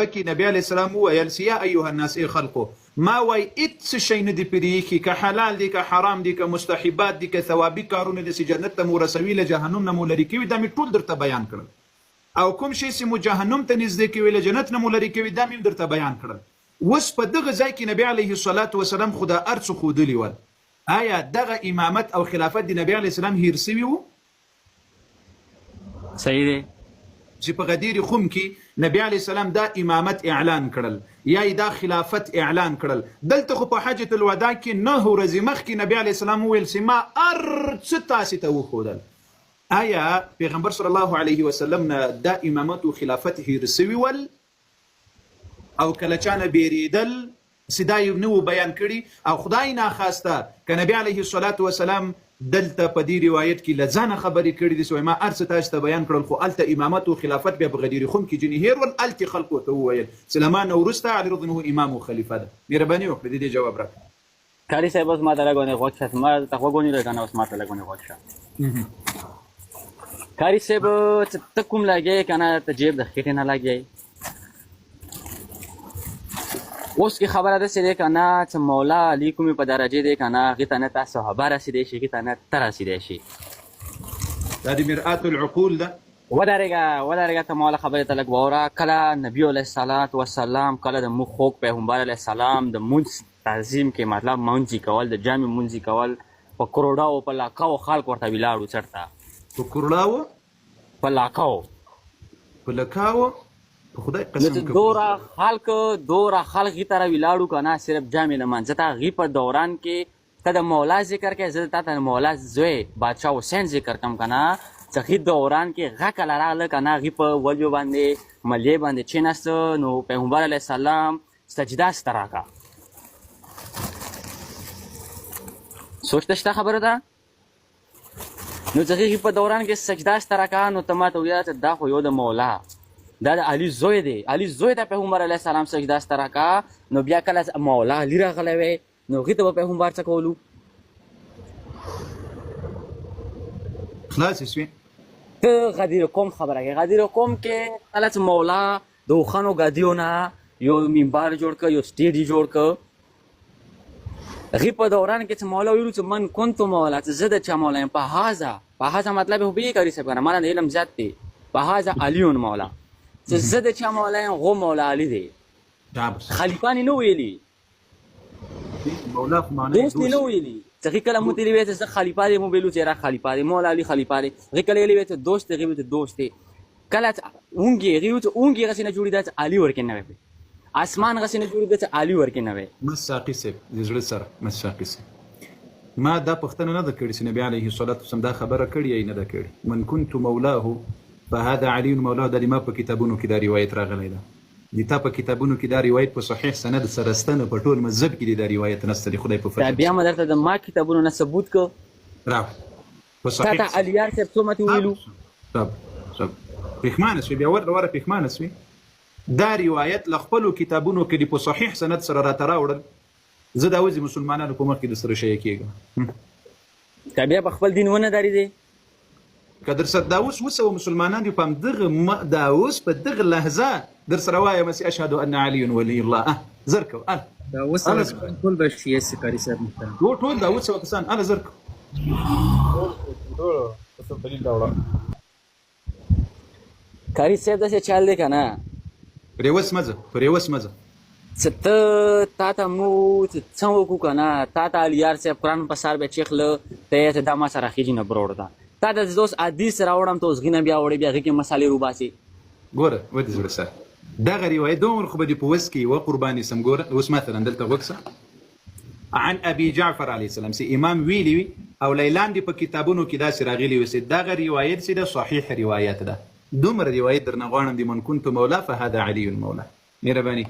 کې نبی علیه السلام وویل چې یا ایها الناس، ای خلقو، ما وای هیڅ شی نه دي پرېښي، که حلال دي، که حرام دي، که مستحبات دي، که ثوابي کارونه دي چې جنت ته مو رسوي، له جهنم نه مو لرې کوي، دا مې ټول درته بیان کړل. او کوم شی چې مو جهنم ته نږدې کوي، له جنت نه مو لرې کوي، دا مې هم درته بیان کړل. اوس په دغه ځای کې نبی علیه الصلوة والسلام خو دا هر څه ښودلي ول. آیا دغه امامت او خلافت د نبی علیه السلام هیر شوي وو؟ صحیح دی. چې په غدیر خم کې نبی علیه السلام دا امامت اعلان کړل یا یې دا خلافت اعلان کړل، دلته خو په حجة الوداع کې نهه ورځې مخکې نبی علیه السلام وویل چې ما هر څه تاسې ته وښودل. آیا پیغمبر صلی الله علیه وسلم نه دا امامت او خلافت هیر شوي ول او که له چا نه بیریدل چې دا یې نه وو بیان کړي؟ او خدای ناخواسته که نبی علیه الصلاة والسلام دلته په دې روایت کې له ځانه خبرې کړې دي چې وایي ما هر څه تاسو ته بیان کړل، خو هلته امامت او خلافت بیا په غدیر خم کې ځینې هېر ول، هلتې خلکو ورته وویل چې له ما نه وروسته علی رضی الله عنه امام او خلیفه ده. مهرباني وکړئ د دې جواب راکړئ. قاري صاحب اوس ماته لږ غوندې غوږ شه، ما ته غوږ ونیولی که نه، اوس ماته لږ غوندې غوږ شه. قاري صاحب چې ته کوم لګې که نه، ته جیب د خېټې نه لګې. اوس کې خبره داسې دی که نه چې مولا علي کومې په درجې دی که نه، هغې ته نه تا صحابه رسېدی شي، هغې ته نه ته رسېدی شي. دا د مرآة العقول ده. ودرېږه ودرېږه، ته مولا خبرې ته لږ واوره. کله نبي علیه الصلاة والسلام، کله د موږ خوږ پیغمبر علیه السلام د مونځ تعظیم کې، مطلب مونځ یې کول، د جامع مونځ یې کول، په کروړاو په لاکاو خلک ورته ولاړ وو. چرته؟ په کروړاو؟ په لاکاو. په لکاو؟ په خدای نو قسم چې که دورا خلک دورا خلک غي تر ولاړو کنه، صرف جامع لمانځه ته غي په دوران کې ته د مولا ذکر کې، زه تا ته د مولا زوی بادشاه حسین ذکر کم کنه، چې غي دوران کې غه کله راغله کنه، غي په ولیو باندې ملې باندې چیناست، نو پیغمبر علی السلام سجده ستراکا. سوچ ته شته خبره ده. نو چې هغې په دوران کې سجده سترکا، نو ته ماته ووایه چې دا خو یو د مولا، دا د علي زوی دی، علي زوی ته پیغمبر علیه السلام سجده سترکا، نو بیا کله چې مولا علي راغلی وی نو هغې ته به پیغمبر څه کولو؟ خلاصې سوې. ته غدیر قوم خبره کوې. غدیر قوم کې کله چې مولا د اوښانو ګدیو نه یو منبر جوړ کړ، یو سټیج یې جوړ کړ، غي په دوران کې چې مولا ویلو چې من كنت مولا، چې زه د چا مولا یم، په هذا، په هذا مطلب خو به قاري صاحب کنه، مالا د علم زیات دی، په هذا علی مولا، چې زه د چا مولا یم غو مولا علی دی. خلیفان نه ویلي، مولا خو معنی دوست نه ویلي. چې هغې کله مونږ ته ویلي چې زه خلیفه دی، مونږ ویلو چې را خلیفه دی، مولا علی خلیفه دی. هغې کله ویلي چې دوست دی، هغې ویل چې دوست دی. کله چې اونګي، هغې ویل چې اونګي هغسې نه جوړېده چې علي ورکې نه وی، اسمان هغسې نه جوړېده چې علي ورکې نه وی. مس ساقي صاحب د زړه سره، مس ساقي صاحب ما دا پوښتنه نه ده کړې چې نبی علیه الصلاة والسلام دا خبره کړې یا یې نه ده کړې. من كنت مولاه فهذا علي مولاه، دا د ما په کتابونو کې دا روایت راغلی ده. د تا په کتابونو کې دا روایت په صحیح سند سره سته، نو په ټول مذهب کې دې دا روایت نسته د خدای په دا فضل بیا سره. ما درته د ما کتابونو نه ثبوت کو. راوړه په تا صحیح ته سند. علیار صاحب څو ماته ویلو؟ صبر صبر، پښمانه سوې بیا ور وره پښمانه سوې. دا روایت له خپلو کتابونو کې دې په صحیح سند سره راته راوړل، زه دا اوس د مسلمانانو په مخ کې درسره شیعه کېږم. که بیا په خپل دین ونه درېدې؟ که در سره دا اوس وسوه مسلمانان دي په همدغه دا اوس په دغه لحظه در سره وایم چې اشهد ان علی ولی الله. اه زر کو ال دا اوس اله ټول به شیعه سي قاري صاحب محترم. ټول ټول دا اوس کسان اله زر کو. ټول څه دلیل راوړه. قاري صاحب داسې چل دی که نه؟ پرې وس مه ځه، پرې وس مه ځه. چې ته تا ته مو چې څه وکړو که نه، تا ته علیار صاحب قرآن په سر بیا چیخله، ته یې چې دا ما سره خېژي نه بروړ ده. تا ته زه اوس حدیث راوړم، ته اوس غینه بیا وړې، بیا هغې کې مسالې روباسې. ګوره ودې زړه سره دغه روایت دومره خو به دې په وس کې وه قربان سم. ګوره اوس مثلا دلته غوږ سه، عن ابي جعفر علیه السلام چې امام ویلي وي او لیلاندې په کتابونو کې داسې راغلي وي چې دغه روایت چې ده صحیح روایت ده. دومره روایت درنه غواړم د من كنت مولا فهذا علي مولا. مهرباني.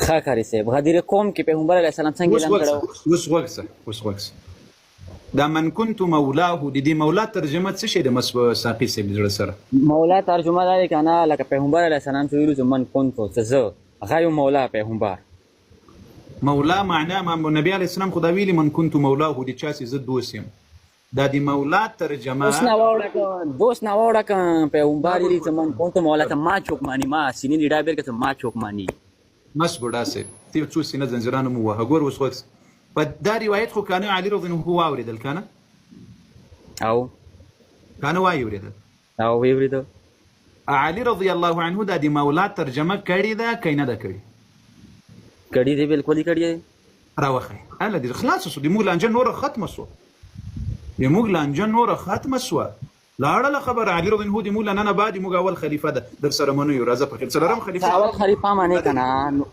ښه قاري صاحب، غدیر قوم کې پیغمبر علیه السلام څنګه اوس اعلان غوږ کړی سه، و؟ اوس غوږ سه، اوس غوږ سه. دا من كنت مولاه د دې مولا ترجمه څه شی ده مس ساقي صاحب د زړه سره؟ مولا ترجمه دا دی که نه، لکه پیغمبر علیه السلام چې ویلو چې من كنت، چې زه هغه یو مولا پیغمبر. مولا معنا ما نبی علیه السلام خو دا ویلي من كنت مولاه، د چا چې زه دوست یم. دا د مولا ترجمه دوست نه واوړه که دوست نه واوړه که پیغمبر دې چې من کوم ته مولا ته ما چوک مانی ما سینې دی ډابر که ما چوک مانی. مس بوډا صاحب ته څو سینه زنجیرانو مو وه ګور اوس غوږ په دا روایت خو کانه علی رضی الله عنه واوریدل کنه او کانه وای اوریدل او وی اوریدل. علی رضی الله عنه دا د مولا ترجمه کړې ده که نه ده کړې؟ کړې دی بالکل کړې دی. راوخی هله دې خلاص سو د موږ لانجه نوره ختمه سو د موږ لانجه نوره ختمه سوه لاړله خبره علی رضی الله عنه د موږ له ننه بعد موږ اول خلیفه ده در سره منو یو راځه په خیر څلورم خلیفه اول خلیفه معنی کنه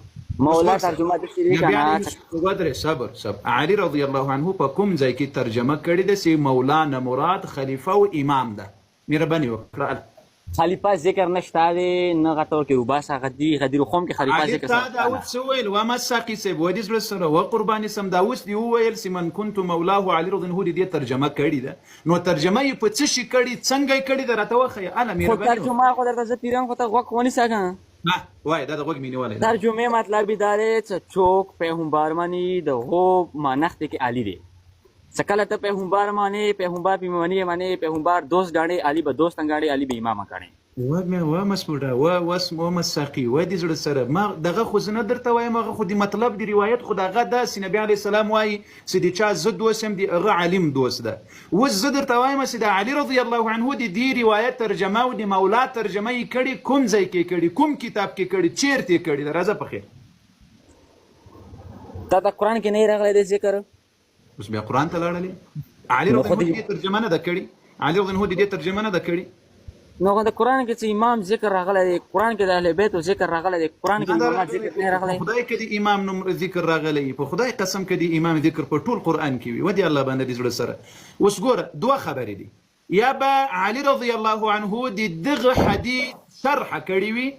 مولا ترجمه د شری کنه ودره صبر صبر علی رضی الله عنه په کوم ځای کې ترجمه کړې ده چې مولا نه مراد خلیفه او امام ده مهرباني وکړه. خلیفه ذکر نشته دی نه غته کې وباسه غدی غدیر خم کې خلیفه علي ذکر تا سره دا اوس څه وویل وما ساقي صاحب ودې زړه سره و قرباني سم دا اوس دې وویل چې من كنت مولاه علي رضی الله دې ترجمه کړې ده نو ترجمه یې په څه شي کړې څنګه یې کړې ده راته وښیه اله خو مهرباني وکړه. ترجمه خو درته زه پیرم خو ته غوږ ونیسه کنه. ها وایه دا د غوږ مې نیولی ده. ترجمه مطلب یې دا دی چې څوک پیغمبر مني د هغو معنښت کې علي دی. څه کله ته پیغمبر معنی پیغمبر پی منی معنی پیغمبر دوست ګاڼی علی به دوست ګاڼی علی به امام ګاڼی. و مې و مسوډه و وس و مساقي و دې زړه سره ما دغه خو زه نه درته وایم هغه خو د مطلب د روایت خو دغه داسې نبی علیه السلام وایي چې د چا زه دوست یم د هغه عالم دوست ده اوس زه درته وایم چې د علی رضی الله عنه د دې روایت ترجمه او د مولا ترجمه یې کړې کوم ځای کې کړې کوم کتاب کې کړې چیرته یې کړې ده راځه په خیر. تا ته قرآن کې نه راغلی دی ذکر؟ اوس بیا قرآن ته لاړلې؟ علي نو رضی خو الله دې دې ترجمه نه ده کړې، علي رضی الله دې ترجمه نه ده کړې. نو خو د قرآن کې چې امام ذکر راغلی دی، قرآن کې د اهل بیتو ذکر راغلی دی، قرآن کې نه د ده امامات راغلی، ذکر نه په راغلی. خدای که د امام نوم ذکر راغلی وي، په خدای قسم که د امام ذکر په ټول قرآن کې وي، ودې الله باندې دې زړه سره. اوس ګوره دوه خبرې دي، یا به علی رضی الله عنه د دغه حدیث شرح کړې وي،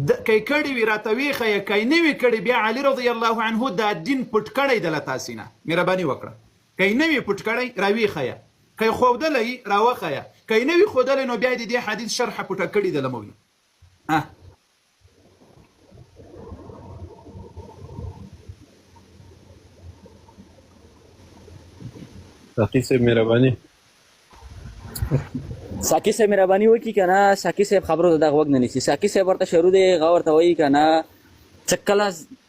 د که یې کړې وي راته ویې ښیه، که یې نه وي کړې بیا علی رضی الله عنه دا دین پټ کړی ده له تاسې نه، مهرباني وکړه که یې نه وي پټ کړی راویې ښیه، که یې ښودلی راوښیه، که یې نه وي ښودلی نو بیا یې د دې حدیث شرح پټه کړې ده له موږ نه. ساقي صاحب مهرباني. ساقي صاحب مهرباني وکړي که نه ساقي صاحب خبرو ته دغه غوږ نه نیسي. ساقي صاحب ورته شروع دی، هغه ورته وایي که نه څه کله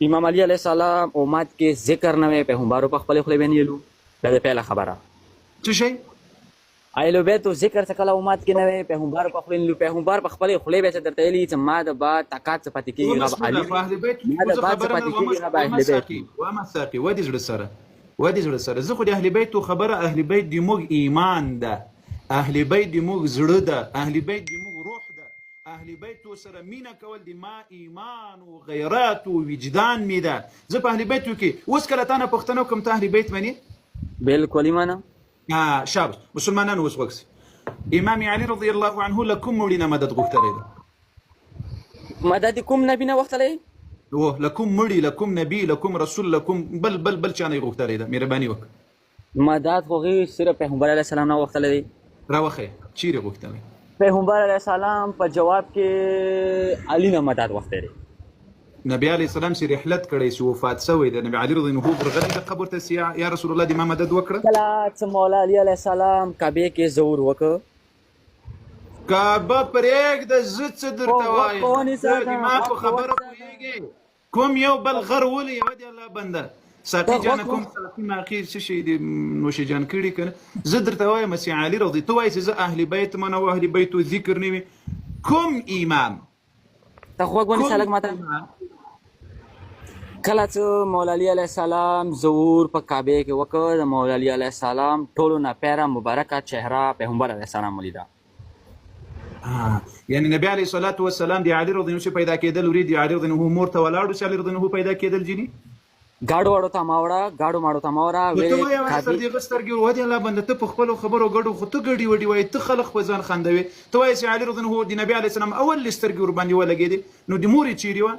امام علي علیه السلام امت کې ذکر نه وی پیغمبرو په خپلې خولې ویلو، دا د پیله خبره. څه شی؟ اهل بیتو ذکر څه کله امت کې نه وی پیغمبر په خولې نیلو، پیغمبر په خپلې خولې به څه درته ویلي چې ما د بعد طاقت څه پاتې کېږي هغه به علي په اهل بیت ما د خو زه بعد څه خبره پاتې نه کېږي هغه به اهل بیت ساقي وما ساقي ودې زړه سره ودې زړه سره زه خو د اهل بیتو خبره اهل بیت د موږ ایمان ده، اهل بیت د موږ زړه ده، اهل بیت د موږ روح ده، اهل بیتو سره مینه کول د ما ایمان او غیرت او وجدان می ده. زه په اهل بیتو کې اوس کله تا نه پوښتنه وکړم ته اهل بیت منې؟ بالکل یې منم. شابه مسلمانانو اوس غوږ سئ. امام علي رضی الله عنه له کوم مړي نه مدد غوښتلی ده؟ مدد کوم نبی نه غوښتلی؟ و له کوم مړي، له کوم نبی، له کوم رسول، له کوم بل بل بل چا نه یې غوښتلی ده؟ مهرباني وکړه. مدد خو هغوی صرف پیغمبر علیه السلام نه غوښتلی دی. راوښیه چیرې غوښتلی؟ پیغمبر علیه السلام په جواب کې علي نه مدد غوښتی دی. نبی علیه السلام چې رحلت کړی چې وفات شوی دی، نبی علي رضی الله عنه ورغلی د قبر ته چې یا رسول الله د ما مدد وکړه. کله چې مولا علي علیه السلام کعبې کې ظهور وکړ. کعبه پرېږده زه څه درته وایم، ته د ما په خبره پوهېږې؟ کوم یو بل غر ولي یوه دی الله بنده ساقي جانه کوم ساقي ماقي څه شي دی نوش جان کړي کنه زه درته وایم چې علي رضی ته وایې چې زه اهل بیت منه او اهل بیتو ذکر نه وي کوم امام ته غوږ ونیسه لږ ماته. کله چې مولا علي علیه السلام ظهور په کعبې کې وکړ، د مولا علي علیه السلام ټولو نه پیره مبارکه چهره پیغمبر علیه السلام ولیده. یعنی نبی علیه الصلاة والسلام د علی رضی الله پیدا کېدل ورې د علی رضی الله مور ته ولاړو چې علی رضی الله پیدا کېدل جنی ګاډو واړو ته مه وړه، ګاډو ماړو ته مه وره، نو ته ویلې وایه وایه سر کعبې. دې غ سترګې ور ودې الله بنده ته په خپلو خبرو ګډو خو ته ګډي وډي وایې ته خلق په ځان خندوې ته وایې چې علي رضی الله د نبي علیه السلام اول سترګې ورباندې ولګېدې نو د مور یې چیرې وه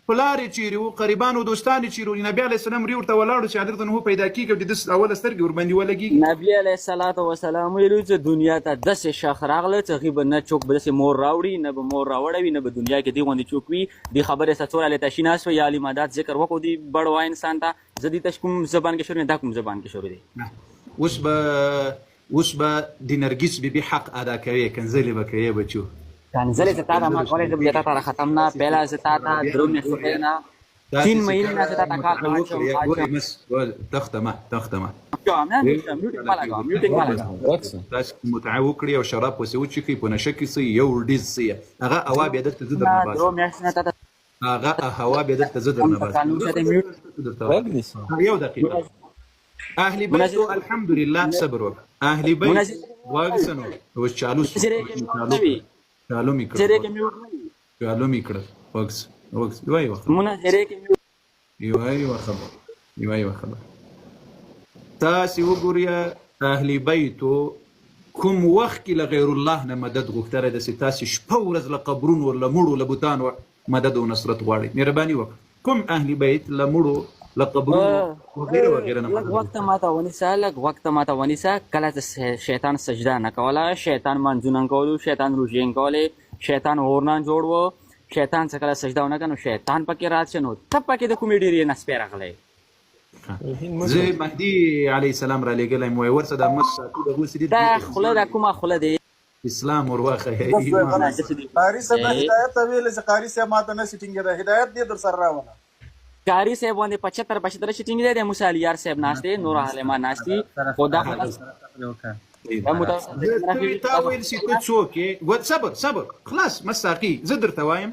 پلار یې چیرې وو قریبان او دوستان یې چیرې وو د نبي علیه السلام ری ورته ولاړو چې علي رضی الله پیدا کیږي او د ده اوله سترګې ورباندې ولګېږي. نبي علیه الصلوة والسلام ویلي چې دنیا ته داسې شخص راغله چې هغوی به نه چوک به داسې مور راوړي نه به مور راوړوي نه به دنیا کې دې غوندې چوک وي دې خبرې سره څو راله تشي ناست وي یا علي مدد ذکر وکړو دې بړوا انسان ته زه دې تش کوم زبان کې شروع نه دا کوم زبان کې شروع دی. اوس به اوس به د نرګس بیبي حق ادا کوې، کنځلې به کوې بچو. کنځلې چې تا ته ما کولې، زه بیا تا ته ختم نه پهلا زه تا ته درو میاشتو نه 3 مهینې نه زه تا ته کال اچوم. ګورې مس تخته ما تخته ما تاسو متعه وکړي او شراب پسې وچښئ، په نشه کې سئ، یو ډیز سئ، هغه هوا بیا درته زه درنه باسم، هغه هوا بیا درته زه درنه باسم. یو دقیقه. اهل بیت الحمدلله صبر وکړه. اهل بیت واګسنو اوس چالو سو، چالو می کړ، چالو می کړ. وګس وګس یوه یوه خبره، یوه یوه خبره، یوه یوه خبره. تاسې وګورئ اهل بیتو کوم وخت کې له غیر الله نه مدد غوښتلی ده چې تاسې شپه ورځ له قبرونو، له مړو، له بتانو مدد او نصرت غواړئ؟ مهرباني وکړه، کوم اهل بیت له مړو، له قبرونو وغیره وغیره نه لږ وخت ماته ونیسه، لږ وخت ماته ونیسه. کله چې شیطان سجده نه کوله، شیطان منځونه کولو، شیطان روژې کولې، شیطان اور نه جوړ و، شیطان څه کله سجده ونه کړه نو شیطان پکې راشي، نو ته پکې د کومې ډېرې نه سپی راغلی؟ زه مهدي علیه السلام را لېږلی یم، وایي ورسه دا مس ساتو دغو څه دي. دا خوله دا کومه خوله دی؟ اسلام ور وښیه. قاري صاحب هدایت ته ویل چې قاري صاحب ماته نه شي ټینګېده، هدایت دې در سره راوله. قاري صاحب باندې 75 75 شي ټینګ دی، د موسی علیار صاحب ناست دی، نور عالمان ناست دي، خو دا تا ویل چې ته څوک یې؟ صبر صبر، خلاص مساقي. زه درته وایم،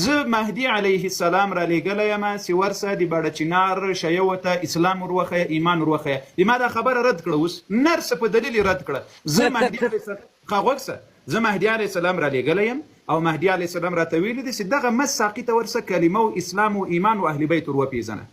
زه مهدي علیه السلام را لېږلی یم چې ورسه د باړه چینار شیو ته اسلام ور وښیه، ایمان ور وښیه. د ما دا خبره رد کړه، اوس نر څه په دلیل یې رد کړه. زه مهدي علیه السلام، ښه غوږ شه، زه مهدي علیه السلام را لېږلی یم او مهدي علیه السلام راته ویلي دي چې دغه مس ساقي ته ورسه، کلمه او اسلام او ایمان او اهل بیت ور وپېژنه.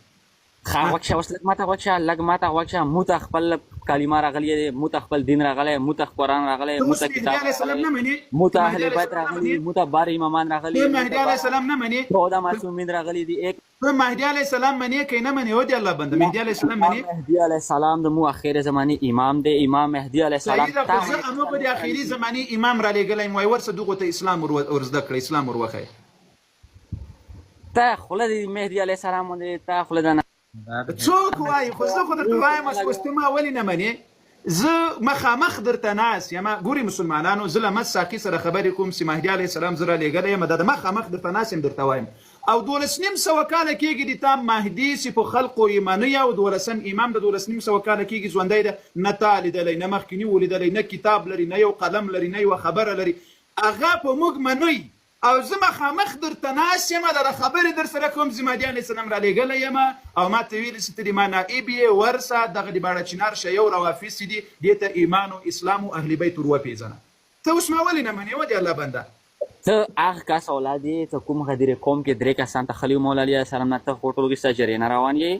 ښه غوږ شه، اوس لږ ماته غوږ شه، لږ ماته غوږ شه. مو ته خپل کلمه راغلی دی، مو ته خپل دین راغلی، مو ته قرآن راغلی، مو ته کتاب راغلی، مو ته اهل بیت راغلی، مو ته بار امامان راغلی، ته مهدي علیه السلام نه منې؟ 14 معصومین راغلي دي. ته مهدي علیه السلام منې که نه منې؟ او دی الله بنده، مهدي علیه السلام منې؟ مهدي علیه السلام د مو اخري زمانې امام دی، امام مهدي علیه السلام. صحیح ده، خو زه همغه د اخري زمانې امام را لېږلی یم، وایي ورسه دغو ته اسلام ور زده کړه، اسلام ور وښیه. ته خوله د مهدي علیه السلام باندې ته خوله ده نه څوک وایي؟ خو زه خو درته وایم اوس ته ما ولې نه منې؟ زه مخامخ درته ناست یم. ګوري مسلمانانو، زه له مس ساقي سره خبرې کوم چې مهدي علیه السلام زه رالیږلی یم، دا د مخامخ درته ناست یم درته وایم. او 1250 کاله کېږي د تا مهدي چې په خلقو یې منئ، او دولسم امام د 1250 کاله کېږي ژوندی ده، نه تا لیدلی، نه مخکې نیو لیدلی، نه کتاب لري، نه یو قلم لري، نه یوه خبره لري، هغه په موږ منئ او زه مخامخ درته ناست یم، دغه خبرې در سره کوم چې مهدي علیه السلام رالیږلی یم او ما ته ویلي چې ته د ما نائب یې، ورسه دغه د باړه چینار شیعه او روافض چې دي دې ته ایمان او اسلام او اهل بیت ور وپېژنه. ته اوس ما ولې نه منې؟ و دې الله بنده. ته هغه کس اولاد یې ته کوم غدیر قوم کې درې کسان ته خلیو مولا علیه السلام نه ته هوټلو کې ستا جرې نه روان یې.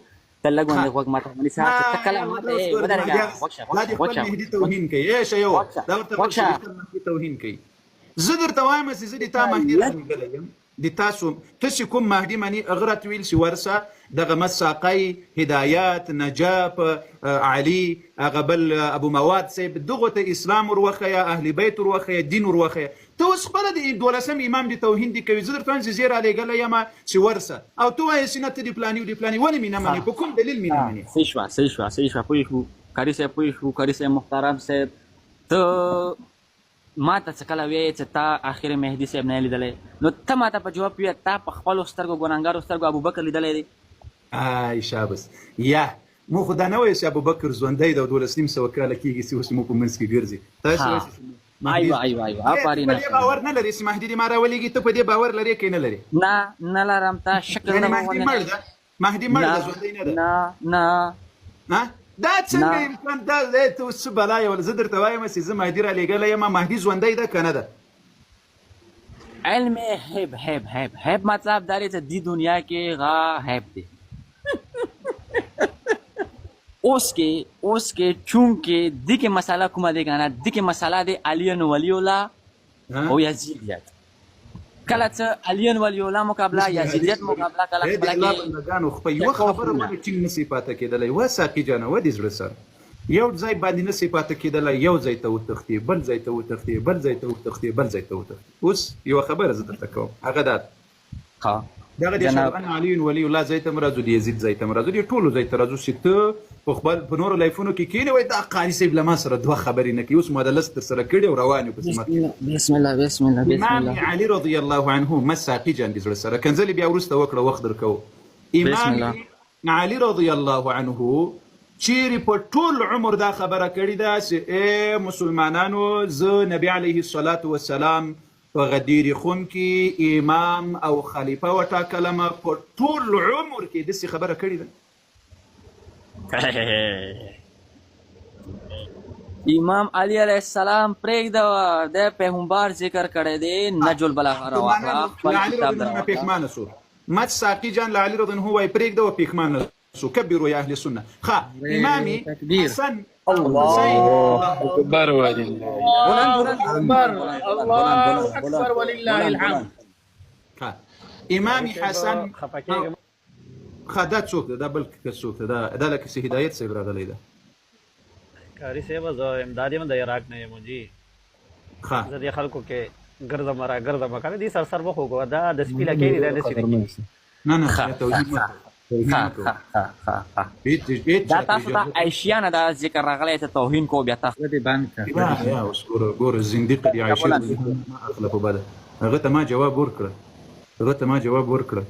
ته لږ غوندې غوږ ماته ونیسه چې ته کله ماته ودرېږه. غوږ شه، دا د خپل مهدي توهین کوي. ای شیعو، دا ورته غوږ شه، خپل مهدي توهین کوي. زه درته وایم چې زه د تا مهدي رالیږلی یم، د تاسو ته چې کوم مهدي مني هغه راته ویل چې ورسه دغه مس ساقی، هدایت، نجف، علي، هغه بل ابو مواد صاحب، دغو ته اسلام ور وښیه، اهل بیت ور وښیه، دین ور وښیه. ته اوس خپله د دولسم امام د توهین دې کوي. زه درته وایم چې زه یې رالیږلی یم چې ورسه، او ته وایې چې نه ته د پلاني او د پلاني. ولې مې نه منې؟ په کوم دلیل مې نه منې؟ صحیح شوه، صحیح شوه، صحیح شوه، پوه شو قاري صاحب، پوه شو قاري صاحب محترم صاحب. ته ما ته څه کله وایې چې تا اخر مهدي صاحب نه لیدلی، نو ته ما ته په جواب وایه، تا په خپلو سترګو ګناهګارو سترګو ابوبکر لیدلی دی؟ آی شابس، یا مو خو دا نه وایي چې ابوبکر ژوندی دی او 1250 کاله کېږي چې اوس مو په منځ کې ګرځي. تاسو وایئ چې ایوه ایوه ایوه، آفرین. ته په دې باور نه لرې چې مهدي دې ما راولېږي؟ ته په دې باور لرې که نه لرې؟ نه، نه لرم. تا شکل یعنې مهدي مړ ده، مهدي مړ ده، ژوندی نه ده؟ نه نه. ها دا څنګه امکان دا دی؟ ته اوس څه بلا یې؟ زه درته وایم چې زه مهدي رالیږلی یم، مهدي ژوندی ده که نه ده؟ علم هیب هیب هیب هیب مطلب دا دی چې دې دنیا کې غا هیب دی. اوس کې، اوس کې چونکې دې کې مسله کومه دی که نه، دې کې مسله دی علی ولی الله او یزیدیت. کله چې علی ولی الله مقابله، یزیدیت مقابله، کله خپله کې بندګانو خو یوه خبره باندې ټینګ نه سي پاته کېدلی. وه ساقي جانه، وه دې زړه سره یو ځای باندې نه سي پاته کېدلی، یو ځای ته وتښتې، بل ځای ته وتښتې، بل ځای ته وتښتې، بل ځای ته وتښتې. اوس یوه خبره زه درته کوم، هغه دا ده. دغه د جناب. اشهد ان علی ولی الله ځای ته هم راځو، د یزید ځای ته هم راځو، د ټولو ځای ته راځو چې ته په خپل په نورو لایفونو کې کینې وای دا قاري صاحب له ما سره دوه خبرې نه کوي، اوس مو د لس در سره کړې او روان یو پسې مخکې. بسم الله بسم الله بسم امام الله. علي رضی الله عنه مس ساقي جان دې زړه سره کنځلې بیا وروسته وکړه، وخت درکوو. بسم امام الله. علي رضی الله عنه چیرې په ټول عمر دا خبره کړې ده چې ای مسلمانانو، زه نبی علیه الصلاة والسلام په غدیر خم کې امام او خلیفه وټاکلم، په ټول عمر کې داسې خبره کړې ده؟ امام علی علیه السلام پرېږده، د پیغمبر ذکر کړی دی، نهج البلاغه راواخله، خپل له علي کتاب رضی الله عنه دراواخله. پښیمانه سو. مت ساقي جان له علي رضی الله عنه وایي پرېږده و پښیمانه سو. کبروا یا اهل سنه. ښه امام تکبیر. حسن حسین الله اکبر ولله. بلند بلند اکبر، بلند الله بلند اکبر ولله بلند الحمد. بلند. ښه امام حسن خفه کېږم. ښه دا څوک ده؟ دا بل کس څوک ده؟ دا لکه چې هدایت صاحب راغلی ده. قاري صاحب زه امداد یم، د عراق نه یم جی. ښه زه دې خلکو کې ګرځم را ګرځم کنه، دې سر سر وخوږه، دا د سپي لکې دی، دا نه سینه کېږي. نه نه ښه دا توهین مه کوه، توهین ښه مه کوه. ښه ښه ښه ښه. هیڅ هیڅ دا چاته تاسو ته اجازه عایشیانه دا ذکر راغلی چې توهین کو بیا تاسو. خوله دې بند کړه، خوله یا دې بند یا اوس ګوره ګوره زندیق دی عایشې بلند. رضی الله عنها ما اخله په بده، هغه ته ما جواب ورکړه، هغه ته ما جواب ورکړه.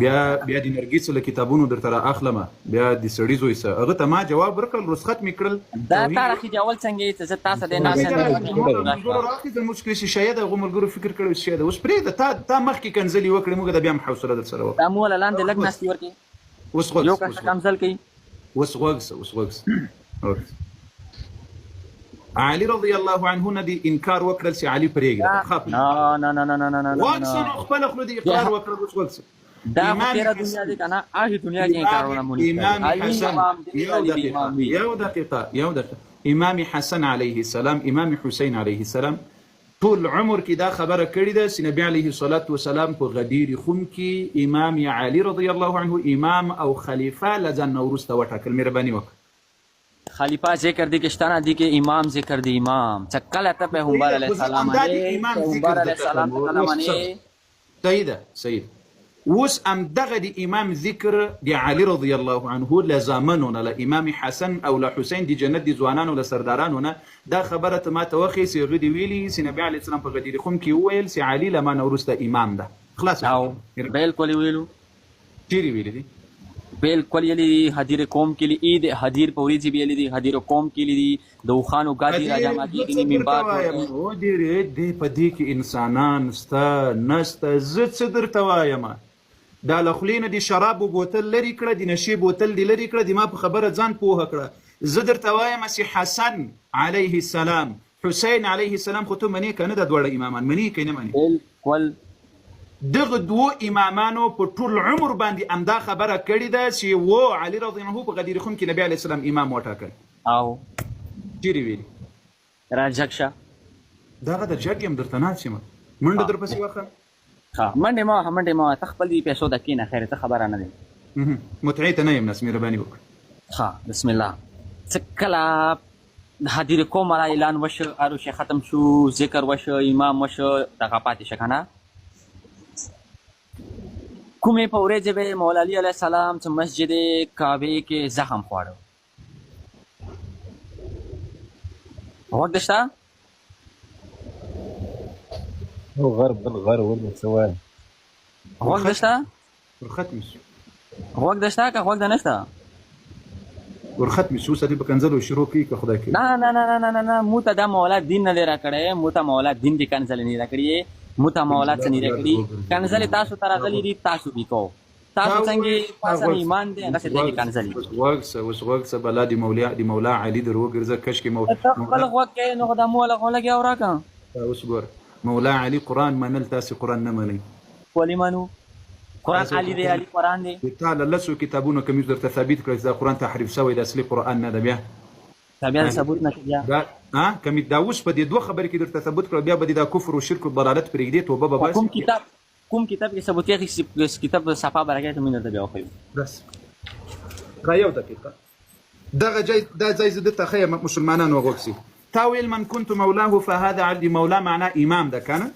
بیا بیا د نرګس له کتابونو درته را اخلم، بیا د سړي زوی سه، هغه ته ما جواب ورکړل، رخصت مې کړل. دا توهین تا راخیجول څنګه یې چې زه تاسو د ناس هغې نه ته مجبور ملګرو راخیستل، موږ کې شیعه د هغو ملګرو فکر کړی چې شیعه ده. اوس پرېږده، تا تا مخکې کنځلې وکړې، موږ د بیا هم حوصله در سره وکړه. دا مو له لاندې لږ ناستي ورکې، اوس غوږ یو سه، کس اوس غوږ کمزل کوي. اوس غوږ سه، اوس غوږ سه. غوږ سه. علي رضی الله عنه نه دی انکار وکړل چې علي پرېږده. ښه نه نه نه نه نه نه نه نه غوږ نه. سه نو خپله خوله دې اقرار وکړل، اوس غوږ سه. دا خو امام تېره دنیا حسن دی که نه، هغې دنیا کې انکارونه امام مونږ کړي. امام علي حسن امام دی، یو علي به دقیقه امام وي. یو دقیقه یو دقیقه. امام حسن علیه السلام، امام حسین علیه السلام ټول عمر کې دا خبره کړې ده چې نبی علیه الصلاة والسلام په غدیر خم کې امام علي رضی الله عنه امام او خلیفه له ځان نه وروسته وټاکل. مهرباني وکړه. خلیفہ ذکر دی کې شته نه دی کې امام ذکر دی، امام چې کله ته صحیح پیغمبر ده، علیه خو زه السلام همدا د منې، امام پیغمبر ذکر علیه درته السلام کوم. ته کله اوس منې. صحیح ده صحیح ده. اوس همدغه د امام ذکر د علي رضی الله عنه له زامنو نه، له امام حسن او له حسین د جنت د ځوانانو له سردارانو نه دا خبره ته ما ته وښیې چې هغه دې ویلي چې نبي علیه السلام په غدیر خم کې وویل چې علي له ما نه وروسته امام ده. خلاصه او شوه. بالکل یې ویلو. چیرې ویلي دي؟ بالکل یې لیدي، هدیر قوم کې لیدي، هدیر په ورځې به لیدي، هدیر قوم کې لیدي، د اوښانو ګادي ادې راجمع زه کېږي، څه درته منبر جوړ وایم، کړي. او ډېرې دې په دې کې انسانان سته نسته، زه څه درته وایم، دا له خولې نه دې شرابو بوتل لرې کړه، د نشې بوتل دې لرې کړه، د ما په خبره ځان پوهه کړه. زه درته وایم چې حسن علیه السلام، حسین علیه السلام خو ته منې که نه؟ دا دواړه امامان منې که نه منې؟ بالکل. دغه دوو امامانو په ټول عمر باندې همدا خبره کړې ده چې و علي رضی الله عنه په غدیر خم کې نبی علیه السلام امام وټاکل. او چیرې ویلي؟ راجګ شه. دغه د جګ یم درته ناست یم، منډه درپسې واخله. ښه منډې مه وهه، منډې مه وهه، ته خپل دې پیسو ته کښېنه، خیر څه خبره نه دی. متعې ته نه یم ناست، مهرباني وکړه. ښه بسم الله. څه کله هدیر قوم را اعلان وشو، هر شی ختم شو، ذکر وشو، امام وشو، دغه پاتې شه که نه، کومې په ورځې به مولا علي علیه السلام چې مسجد کعبې کې زخم خواړه؟ غوږ دې شته؟ یو غر بل غر ولې څه وایې؟ غوږ دې شته؟ ورخت مې شو. غوږ دې شته که غوږ دې نشته؟ ورخت مې شو. اوس دې په کنځلو شروع کوي که خدای کوي. نه نه نه نه نه نه نه، مو ته دا مولا دین نه دی راکړی، مو ته مولا دین کې کنځلې نه راکړي، مو ته مولا څه نه راکړي، کنځلې تاسو ته راغلي دي، تاسو به کوو. تاسو څنګه تاسو ایمان دی هغسې دی کې کنځلې. اوس غوږ سه، اوس غوږ سه، بلا د مولا د مولا علي در وګرځه، کشکې مو ته خپل غوږ کې نو خو دا مولا خو لګیا وراکه. اوس ګوره مولا علي قرآن منل، تاسې قرآن نه منئ. ولې منو؟ قرآن علي دی، علي قرآن دی. د تا له لسو کتابونو که مې درته ثابت کړل چې دا قرآن تحریف شوی د اصلي قرآن نه ده، بیا دا بیا ثبوت نه شي بیا. دا ها که مې دا اوس په دې دوه خبرې کې درته ثبوت کړل، بیا به دې دا کفر او شرک او ضلالت پرېږدې، توبه به کوم باسې. کتاب، کوم کتاب کې ثبوت یې چې کتاب صفا برکه ته مې درته بیا وښیو. بس ښه یو دقیقه، دغه ځای دا ځای زه درته ښیم مسلمانانو غوږ سي. تا ویل من كنت مولاه فهذا عبدي، مولا معنا امام ده که نه؟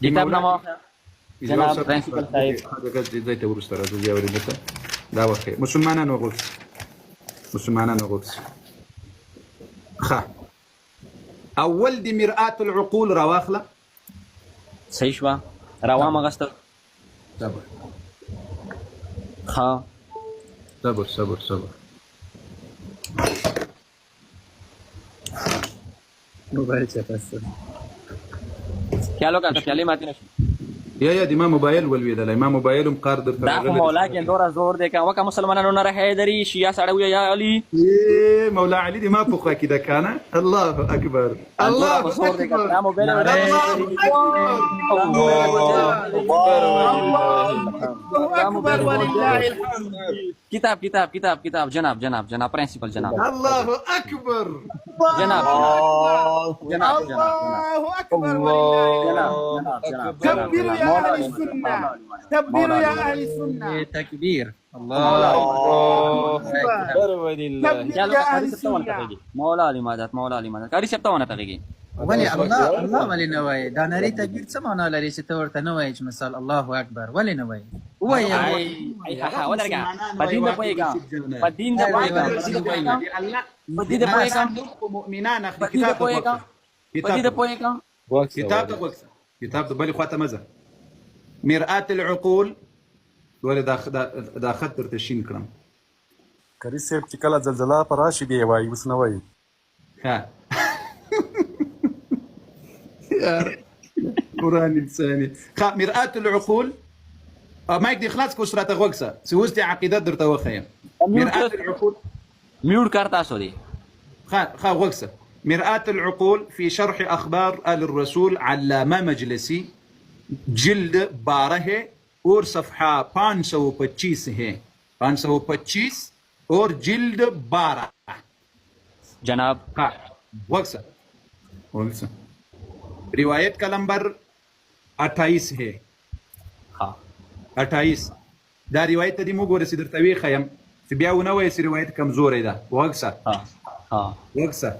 کتاب نامه وښیه جناب پرنسپل صاحب. دغه ځای ته وروسته راځو، بیا ورته دا وخت مسلمانانو غوښ، مسلمانانو غوښ. ښه، اول د مرآت العقول راواخله. صحیح شوه، راوامه غسته. صبر. ښه. صبر صبر صبر. موبایل چاته څه خیال وکړه، خیالې ماتې نشي. یا یا د ما موبایل ولوېدلی، ما موبایل هم قار درته دا خو راغلی. مولا کې دوره زور دی که وکه مسلمانانو نه رهی دري شیعه سړی وي یا علي. ای مولا علي دې ما په خوا کې ده کنه. الله اکبر، الله دوره زور دی که اکبر، دا موبایل الله اکبر، الله اکبر ولله الحمد. کتاب کتاب کتاب کتاب جناب جناب جناب پرنسپل جناب الله اکبر، جناب جناب جناب الله اکبر ولله جناب الحمد. جناب جناب. كبروا يا اهل السنه، كبروا يا اهل السنه، تکبیر، الله اکبر ولله. كبروا يا اهل السنه. مولا علي مدد، مولا علي مدد. قاری صاحب ته ونه پیږي. ولی الله الله ولې نه وایې؟ دا نری تکبیر څه معنا لري چې ته ورته نه وایې چې مثال الله اکبر ولې نه وایې؟ ووایې. ای ای ها، ولرګه په دین نه پوهیږم، په دین نه پوهیږم، په دین نه پوهیږم، مؤمنان اخلي. په دین نه کتاب ته پوهیږم، په دین نه پوهیږم. کتاب ته غوږ، کتاب ته بلې خواته مزه. مرآت العقول ولې دا دا خط درته شین کړم؟ قاري صاحب چې کله زلزله پر راشي بیا وایي، اوس نه وایي. ها یار قرآن انساني. خا مرآة العقول مایک دې خلاص کو، سره ته غوږ سه چې اوس دې عقیده درته وښیم. مرآة العقول. میوټ کار تاسو دی. خا خا غوږ سه. مرآة العقول في شرح أخبار آل الرسول، علامة مجلسي، جلد 12 है اور صفحة 525 ہے، 525 اور جلد 12. جناب. ها وقسه وقسه، روایت کا نمبر 28 ہے. ها. 28 دا روایت ته دې موږ ورسې درته وښیم چې بیا ونه وایې چې روایت کمزوری ده. وقسه. ها ها. وقسه،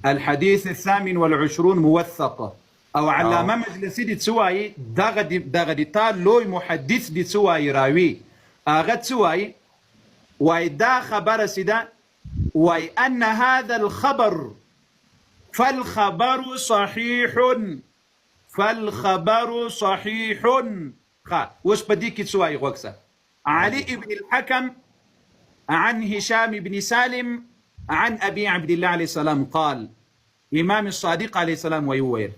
الحديث 28 موثق. او علامه مجلسي دي څه وایي؟ دغه دي دغه دي تا لوی محدث دي څه وایي؟ راوي هغه څه وایي؟ وایي دا خبره سیده، وایي ان هذا الخبر فالخبر صحيح، فالخبر صحيح. خا اوس په دې کې څه وایي؟ غوږ سه. علي ابن الحكم عن هشام بن سالم عن أبي عبد الله عليه السلام قال، امام الصادق عليه السلام ویویل.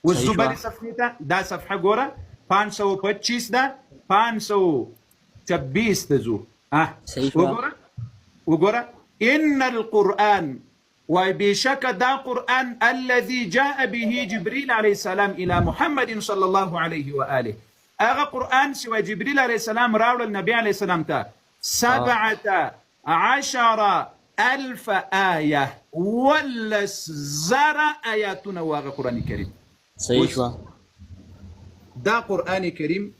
اوس صحیح زه شوه. بلې صفحې ته، دا صفحه ګوره 525 ده، 526 ته ځو. اه صحیح شوه. وګوره وګوره، ان القرآن، وبشك دا قرآن الذي جاء به جبريل عليه السلام إلى محمد صلى الله عليه وآله، هغه قرآن سوى جبريل عليه السلام راوړل النبي عليه السلام ته، 17,000 آية، 11,000 آیاتونه واغه قرآن کریم. صحیح شوه. دا قرآن کریم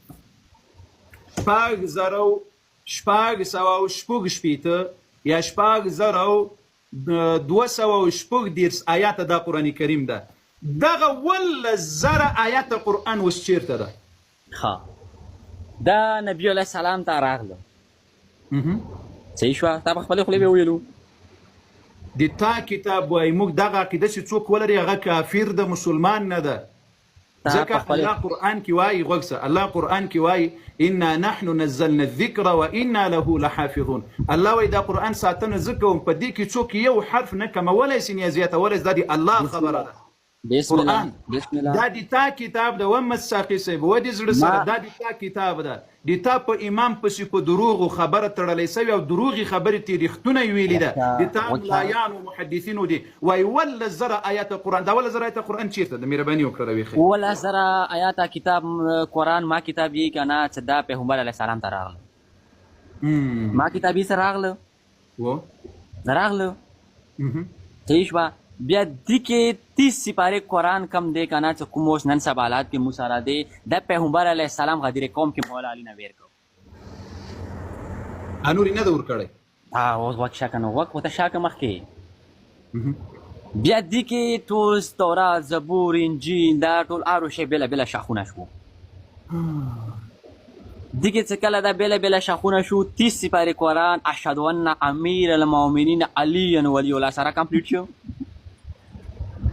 6666 یا 6236 آیات دا قرآن کریم ده. دغه 11,000 آیات قرآن اوس چیرته ده؟ ها، دا نبی علیه السلام ته راغله. صحیح شوه، تا په خپلې خولې به ویلو. د تا کتاب وایي موږ دغه عقیده چې څوک ولري هغه کافر ده، مسلمان نه ده. تا ځکه په خپلې الله قرآن کې وایي، غوږ سه، الله قرآن کې وایي انا نحن نزلنا الذکر وانا له لحافظون. الله وایي دا قرآن ساتنه زه کوم، په دې کې څوک یو حرف نه کمولی سي نه زیاتولی سي، دا د الله خبره ده. بسم الله. قرآن بسم الله. دا د تا کتاب ده. ومه ساقي صاحب و دې زړه سره ما دا د تا کتاب ده، د تا په امام پسې په دروغو خبره تړلی سوې او دروغې خبرې ترې رښتونه یې ویلي ده. وکړه د تا وکړه. ملایانو محدثینو دي وایي 11,000 آیات قرآن. دا 11,000 آیات قرآن چېرته ده؟ مهرباني وکړه راویښی. 11,000 آیات کتاب قرآن ما کتاب یې که نه چې دا پیغمبر علیه السلام ته راغله. ما کتاب یې سره راغله. و راغله. صحیح شوه. بیا دې کې 30 سپارې قرآن کم دی که نه چې کوم اوس نن سبا حالات کې موږ سره دی، دا پیغمبر علیه السلام غدیر قوم کې مولا علي نه ویر کړو. انوري نه ده ورکړی. ها اوس وک شاکه، نو وک ورته شاکه مخکې. بیا دې کې ټول تورات، زبور، انجیل دا ټول آرو شی بېلا بېلا شاخونه شو. دې کې چې کله دا بېلا بېلا شاخونه شو، 30 سپارې قرآن اشهد ان امیر المؤمنین علی ولی الله سره کمپلیټ شو.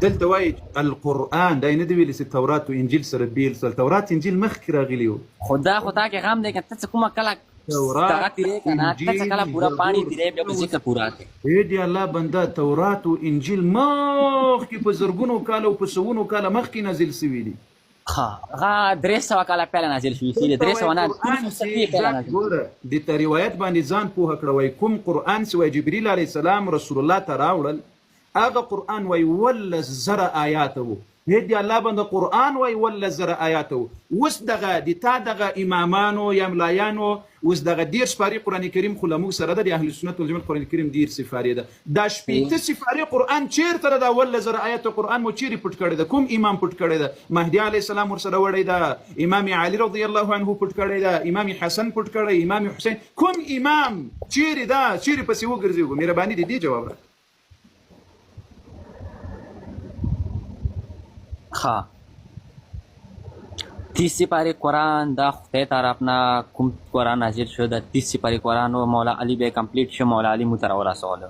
دلته وایي القرآن، دا یې نه دی ویلي چې تورات او انجیل سره بیل سول، تورات انجیل مخکې راغلي وو. خو دا خو تا کې غم دی که ته څه کومه کله تورات، دغه تیرې که نه، ته څه کله پوره پاڼې زبور، تیرې بیا به ذکر پوره کړې. ای دی الله بنده، تورات او انجیل مخکې په زرګونو کاله او په سوونو کاله مخکې نازل سوي دي. ښه، هغه 300 کاله پهله نازل شوي دي، 300 نه، 370 پهله نازل. ګوره د ته روایت باندې ځان پوهه کړه، وایي کوم قرآن چې وایي جبریل علیه السلام رسول الله ته راوړل، هغه قرآن وایي 17,000 آیاته وو. هی دی الله بنده، قرآن وایي 17,000 آیاته وو. اوس دغه د تا دغه امامانو یا ملایانو اوس دغه 30 سپارې قرآن کریم خو له موږ سره ده، د اهل سنت والجماعت قرآن کریم 30 سپارې ده، دا 60 سپارې قرآن چیرته ده؟ دا 17,000 آیات قرآن مو چیرې پټ کړی ده؟ کوم امام پټ کړی ده؟ مهدي علیه السلام ورسره وړی ده، امام علي رضی الله عنه پټ کړی ده، امام حسن پټ کړی، امام حسین، کوم امام چیرې ده؟ چیرې پسې وګرځېږو؟ مهرباني دې جواب راکړه. ښه، 30 سپارې قرآن دا خدای طرف نه کوم قرآن نازل شو، دا 30 سپارې قرآن و مولا علی به کمپلیټ شو، مولا علی مو ته راورسولو.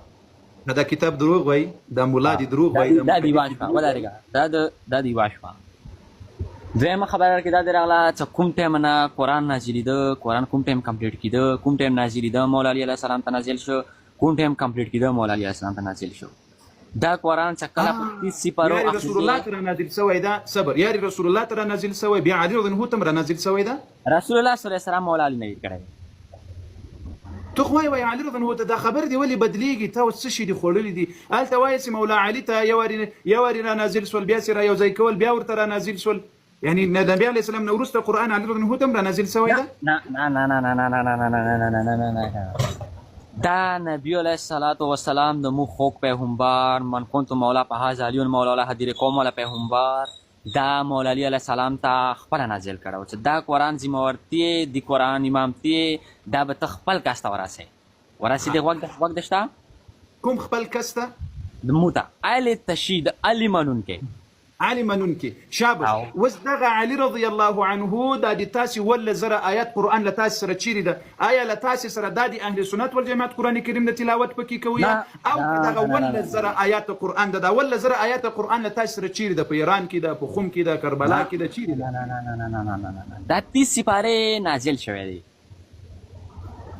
دا کتاب دروغ وایي، دا مولا دې دروغ وایي. دا دیوا شوه، ودرېږه، دا دیوا شوه. دویمه خبره کې دا دی راغله چې کوم ټایم نه قرآن نازلېده، قرآن کوم ټایم کمپلیټ کېده، کوم ټایم نازلېده مولا علی علیه السلام ته نازل شو، کوم ټایم کمپلیټ کېده مولا علی علیه السلام ته نازل شو. دا قرآن چې کله په 30 سپارو یاري رسول الله ته را نازل سوی ده، صبر، یاري رسول الله ته را نازل سوی، بیا علی رضی الله عنه ته را نازل سوی ده. رسول الله صلی الله علیه وسلم مولا علی نه کړی. ته خو وایې علی رضی الله ته دا خبر دی ولې بدلیږي؟ تا اوس څه شي دي خوړلي دي؟ هلته وایې چې مولا علی ته یو واري را نازل سول، بیا چې را یو ځای کول بیا ورته را نازل سول، یعنی نبی علیه السلام نه وروسته قرآن علی رضی الله عنه ته هم را نازل سوی ده؟ نه نه نه نه نه نه نه نه نه نه نه نه نه نه نه. دا نبی علیه الصلاة والسلام د مو خوږ پیغمبر، من كنت مولا فهذا علی مولا الله هدیر قوم ولا پیغمبر، دا مولا علی علیه السلام ته خپله نازل کړی چې دا قرآن ذمه د قرآن امامتي دا به ته خپل کس ته ورسې. ورسې دې غوږ د شته؟ کوم خپل کس ته؟ د مو ته علی تشید علی منونکی، علی منونکی. شابش، اوس دغه علی رضی الله عنه دا د تاسې 17,000 آیات قرآن له تاسې سره چیرې ده؟ آیا له تاسې سره دا د اهل سنت والجماعت قرآن کریم د تلاوت پکې کوي او دغه 17,000 آیات قرآن ده؟ دا 17,000 آیات قرآن له تاسې سره چیرې ده؟ په ایران کې ده، په خم کې ده، کربلا کې ده، چیرې ده؟ نه نه نه نه نه نه نه، دا 30 سپارې نازل شوی دی.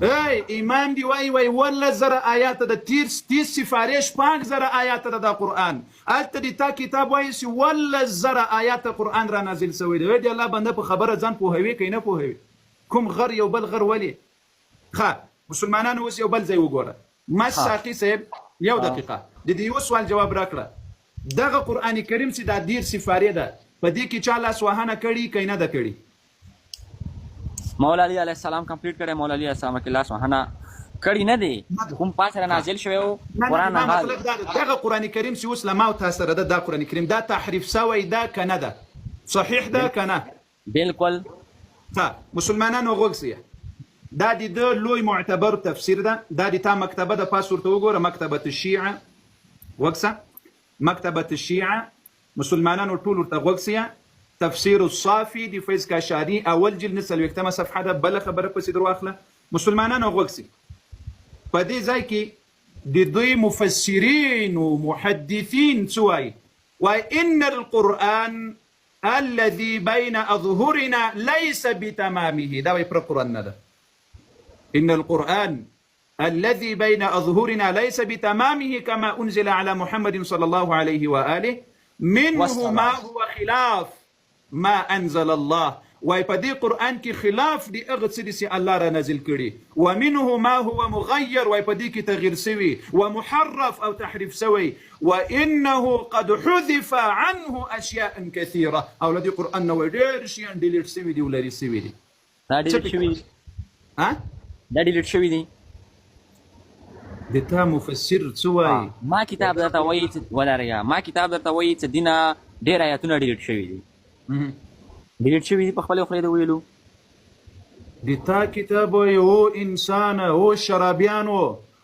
ای امام دی وای وای 17,000 آیات د 30 سفارې 6,000 آیات ده دا قرآن. هلته د تا کتاب وایي چې 17,000 آیات قرآن را نازل سوی دی. دی الله بنده په خبره ځان پوهوي که نه پوهوي؟ کوم غر یو بل غر ولې؟ ښه مسلمانانو اوس یو بل ځای وګوره. مس ساقي صاحب یو دقیقه د دې یو سوال جواب راکړه. دغه قرآن کریم چې دا 30 سفارې ده، په دې کې چا لاسوهنه کړې که نه ده کړې؟ مولا علی علیه السلام کمپلیټ کړی، مولا علی علیه السلام کې لاس وهنه کړی نه دی، کوم پاس را نازل شوی و قرآن هغه. مطلب دا دغه قرآن کریم چې اوس له ما او تا سره ده، دا قرآن کریم دا تحریف سوی ده که نه ده؟ صحیح ده که نه؟ بالکل. ښه مسلمانانو غوږ سئ، دا د ده لوی معتبر تفسیر ده، دا د تا مکتبه ده، پاس ورته وګوره، مکتبة الشیعه، غوږ سه، مکتبة الشیعه، مسلمانانو ټول ورته غوږ سئ. تفسیر الصافي د فیض کاشاني اول جلد 49مه صفحه ده. بله خبره پسې درواخله. مسلمانانو غوږ سئ، په دې ځای کې د دوی مفسرین او محدثین څه وایي؟ وایي ان القرآن الذي بين أظهرنا ليس بتمامه. دا وایي پر قرآن نه ده. إن القرآن الذي بين أظهرنا ليس بتمامه كما أنزل على محمد صلى الله عليه وآله، منه ما هو خلاف ما أنزل الله. وای په دې قرآن کې خلاف دی هغه څه دي چې الله را نازل کړي، ومنه ما هو مغیر، وای په دې کې تغییر سوي، ومحرف او تحریف سوي، وانه قد حذف عنه اشیاء كثيره. او له دې قرآن نه وای ډېر شیان ډیلیټ سوي دي او لرې سوي دي. دا ډیلیټ شوي دي؟ ها، دا ډیلیټ شوي دي. د تا مفسر څه وایي؟ ما کتاب درته وایي چې ولرګه، ما کتاب درته وایي چې دینه ډېر آیاتونه ډیلیټ شوي دي، ډیلیټ شوي دي په خپلې خولې د ویلو. د تا کتاب وایي او انسانه، او شرابیانو،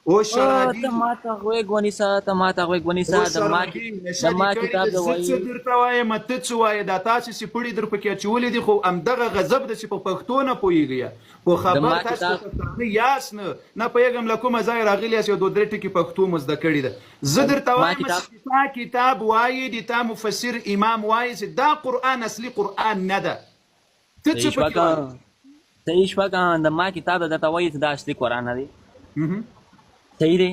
او شرابي ته ماته غوږ ونیسه، ته ماته غوږ ونیسه. او د ما شرابي نشه د دې ما کړې کتاب ده. د زه وایي څه درته وایم، ته څه وایې؟ دا تاسې چې پړي در پکې اچولي دي، خو همدغه غضب ده چې په پښتو نه پوهېږئ. په د خبر ما تاسو کتاب پښتانه یاست، نه نه پوهېږم له کومه ځایه راغلي یاست، یو دوه درې ټکي پښتو مو زده کړې ده. زه درته ما وایم کتاب چې د تا کتاب وایي، د تا مفسر امام وایي چې دا قرآن اصلي قرآن نه ده، ته څه صحیح شوه پکې که وایې؟ صحیح شوه که د ما کتاب درته وایي چې دا اصلي قرآن نه دی. صحیح دی.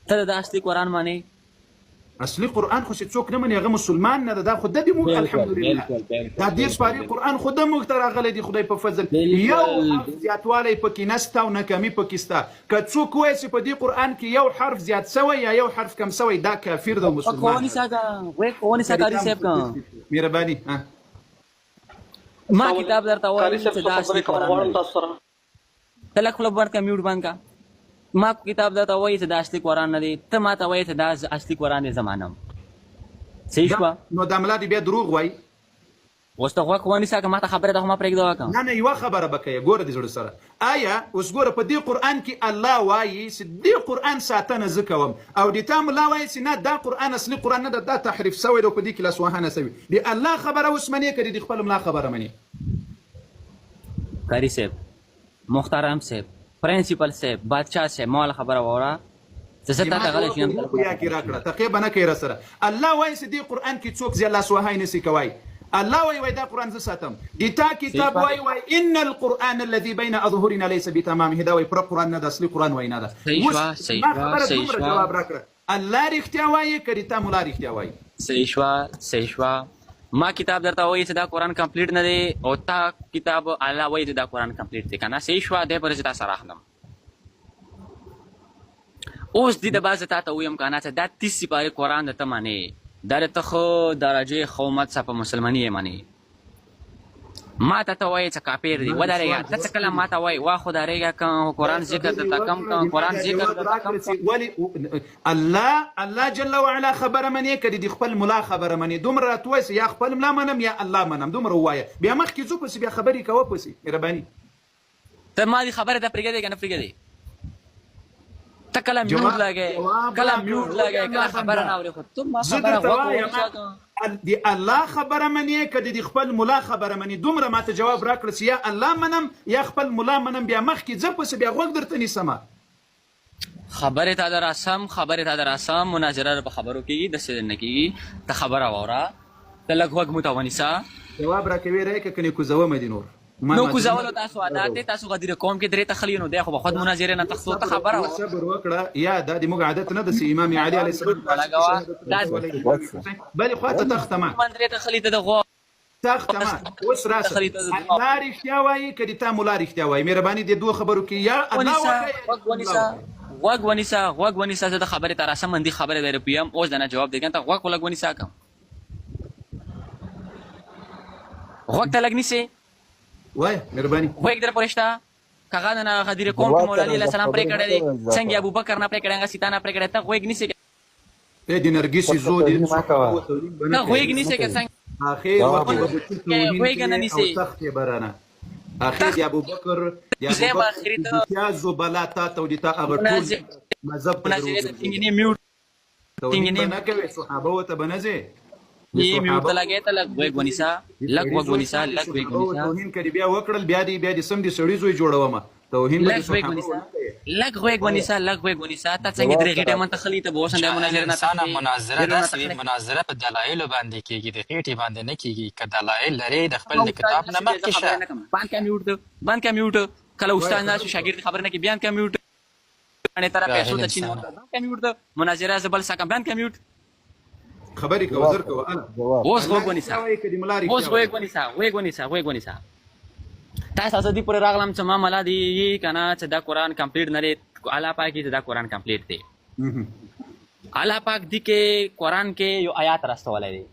ته د اصلي قرآن معنی؟ اصلي قرآن خو چې څوک نه مني هغه مسلمان نه ده. دا خو د دې موږ الحمدلله دا دې سپاري قرآن خو د موږ ته راغلی دی خدای په فضل، یو حرف زیاتوالی پکې نسته او نه کمی پکې سته. که څوک وایي چې په دې قرآن کې یو حرف زیات سوی یا یو حرف کم سوی، دا کافر ده او مسلمان نه ده. مهرباني. ما کتاب درته وایم چې دا اصلي قرآن نه دی. ته لږ خوله بند کړه، میوټ بند کړه. ما کتاب درته وایي چې دا اصلي قرآن نه دی، ته ما ته وایې چې دا اصلي قرآن دی، زه منم. صحیح شوه؟ نو دا ملا دې بیا دروغ وایي. اوس ته غوږ ونیسه که ما ته خبره ده، خو ما پرېږده وکړه. نه نه، یوه خبره به کوې، ګوره دې زړه سره. آیا اوس ګوره په دې قرآن کې الله وایي چې دې قرآن ساتنه زه کوم، او د تا ملا وایي چې نه دا قرآن اصلي قرآن نه ده، دا تحریف سوی دی او په دې کې لاسوهنه سوې. د الله خبره اوس منې که د خپل ملا خبره منې؟ قاري صاحب، محترم صاحب، پرنسپل صاحب، بادشاه صاحب، ما والا خبره واوره چې زه تا ته غلی شم. خو یا کې راکړه، تقیه به نه کوې راسره. الله وایي چې دې قرآن کې څوک زیات لاسوهی نه سي کوی. الله وایي وایي دا قرآن زه ساتم. د تا کتاب وایي وایي ان القرآن الذي بين اظهرنا ليس بتمامه، دا وایي پوره قرآن نه ده، اصلي قرآن وایي نه ده. صحیح شوه، صحیح ما شوه، خبره صحیح دومره شوه. جواب راکړه، الله رښتیا وایي که د تا ملا رښتیا وایي؟ صحیح شوه، صحیح شوه. ما کتاب درته وایي چې دا قرآن کمپلیټ نه دی، او تا کتاب الله وایي چې دا قرآن کمپلیټ دی که نه. صحیح شوه، دی پر زه تا سره اخلم. اوس دې د بعض تا ته ویم که نه چې دا 30 سپارې قرآن د ته منې، دا د ته ښه درجې ښه امت څخه په مسلماني یې منې. ما ته ته وایې چې کافر دی، ودرېږه. ته څه کله ما ته وایې وا خو درېږه که قرآن ذکر درته کم که قرآن ذکر درته کم که. ولی الله الله جل وعلا خبره منې که د خپل ملا خبره منې؟ دومره راته ووایه چې یا خپل ملا منم یا الله منم، دومره ووایه، بیا مخکې ځو پسې، بیا خبرې کوه پسې. مهرباني. ته ما دې خبره ته پرېږدې که نه پرېږدې؟ ته کله میوټ لګې، کله میوټ لګې، کله خبره نه اورې، خو ته ما زه خبره درته غوږ وایم ونیسه که د الله خبره منې که د خپل ملا خبره منې؟ دومره ماته جواب راکړه چې یا الله منم یا خپل ملا منم، بیا مخکې ځه پسې، بیا غوږ درته نیسم. خبرې ته در راسم، خبرې ته در راسم. مناظره په خبرو کېږي، داسې نه کېږي. ته خبره واوره، ته لږ غوږ مو ته ونیسه. جواب راکوې راکړه که نه کوزومه دې نور. نو کوزولو تاسو عادت دی، تاسو غدیر قوم کې درې تخلی، نو دی خو به خود مناظرې نه تښتو. ته خبره واوره. صبر وکړه، یا دا د موږ عادت نه ده چې امام علي علیه السلام بلې خوا ته تښته ما درې تخلی ته د غوا تښته ما اوس راسه. الله رښتیا وایي که د تا ملا رښتیا وایي؟ مهرباني دې دوه خبرو کې یا الله وایي. غوږ ونیسه، غوږ ونیسه، غوږ ونیسه. زه د خبرې ته راسم، اندي خبرې در پیم اوس دنه جواب دی. ته غوږ ولګ ونیسه، که غوږ ته لږ نیسې. وای مهرباني. غوږ در پورې شته که هغه نه غدیر قوم کې مولا علي علیه السلام پرې کړی دی، څنګه ابوبکر نه پرې کړی، هغه سیتا نه پرې کړی. ته غوږ نیسې؟ ای د نرګسې زو دې ته غوږ نیسې که څنګه؟ اخر وخت به غوږ نه نیسې. او تخت یې برانه اخر د ابوبکر د ابوبکر پیازو بلا تا ته او د تا هغه ټول مذهب ته میوټ توهین به نه کوې، صحابه ته به نه ځې. یې میوټ ته لګې، ته لږ غوږ ونیسه، لږ غوږ ونیسه، لږ غوږ ونیسه. توهین کړي بیا وکړل، بیا دې بیا دې سم دې سړي زوی جوړومه. توهین به لږ غوږ ونیسه، لږ غوږ ونیسه، لږ غوږ ونیسه. ته څنګه درې غټه من تخلی ته بوسن د مناظره نه انسان؟ مناظره داسې مناظره په دلایلو باندې کیږي، د خېټې باندې نه کیږي. که دلایل لري د خپل کتاب نه مخکې شه. بند کا میوټ، بند کا میوټ. کله استاد نه شاګرد خبر نه کی، بیان کا میوټ. باندې تر پیسو ته چین بند کا میوټ. مناظره زبل سکم، بند کا میوټ. خبرې کوه، زر کوه. اوس غوږ ونیسه، اوس غوږ ونیسه، غوږ ونیسه، غوږ ونیسه. تاسو زه دې پورې راغلم چې ما ملا دی که نه چې دا قرآن کمپلیټ نه دی، الله پاک چې دا قرآن کمپلیټ دی. الله پاک دی کې قرآن کې یو آیات راستولی دی.